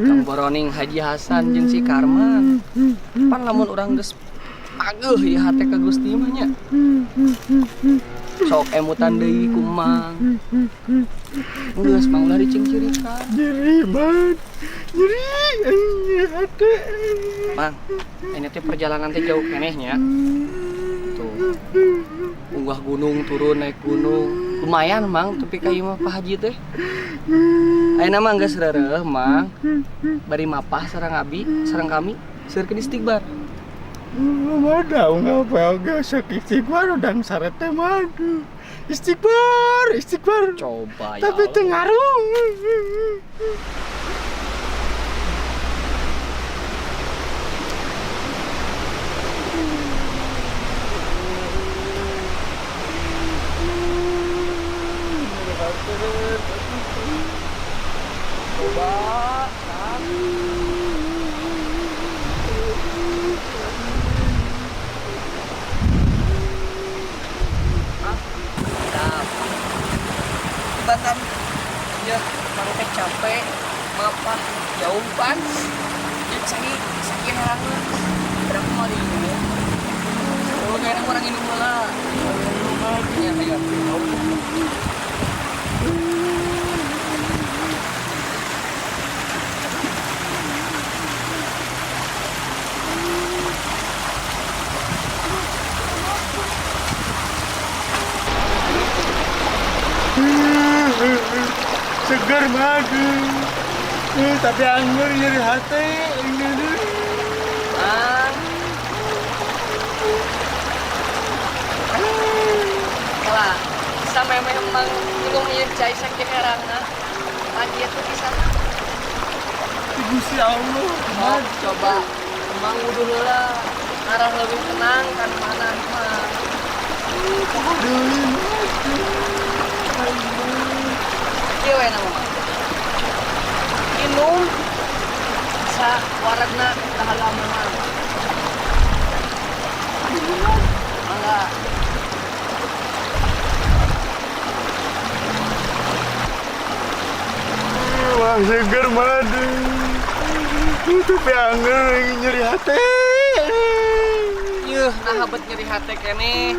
Kang Boroning Haji Hasan jeung si Karman. Pan lamun urang geus pageuh ieu hate ka Gusti mah nya. Sok emutan deui ku Mang. Geus Mang ulah dicingcirikan. Nyeri banget. Nyeri hate. Mang, ini teh perjalanan teh jauh keneh nya. Tuh. Unggah gunung turun naik gunung. Lumayan Mang, tapi ka ieu mah Pak Haji teh. Ayeuna mah geus reureuh Mang. Bari mapah sareng abi, sareng kami, seukeun istighbar. Mada ngapa oge sok istighfar udang sare teh mah. Istighfar, istighfar. Coba ya. Tapi teu ngaruh. Coba. Mantap. Batam ya, mang teh capek, mapah jauh pan. Jadi cai sakieu herangna. Berapa mau diinum? Oh, kayaknya kurang minum heula. Ya, ayo. Seger madu. Tapi anggur nyeri hati. Mang. Lah, sampai memang minum ieu cai sakieu herangna. Pan ieu tuh bisa. Gusti Allah. Oh, coba emang wudu heula. Arah lebih tenang kan mana mah. Kieu we nama mah. Inum sa waragna dahaga mah. Mangga. Wah, seger madu. Tapi anggur nyeri hati. Yuh, nah habet nyeri hati keneh.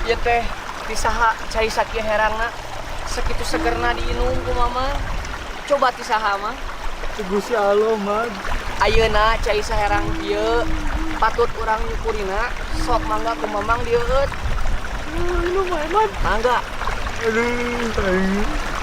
Ieu teh ti saha cai sakieu herangna. Sakitu segerna diinum ku mama. Coba ti saha mah. Gusti Allah mah. Ayeuna cai saherang kieu patut urang nyukurina, sok mangga ku mamang dieueut. Minum mah, Mangga. Mangga. Aduh, aing.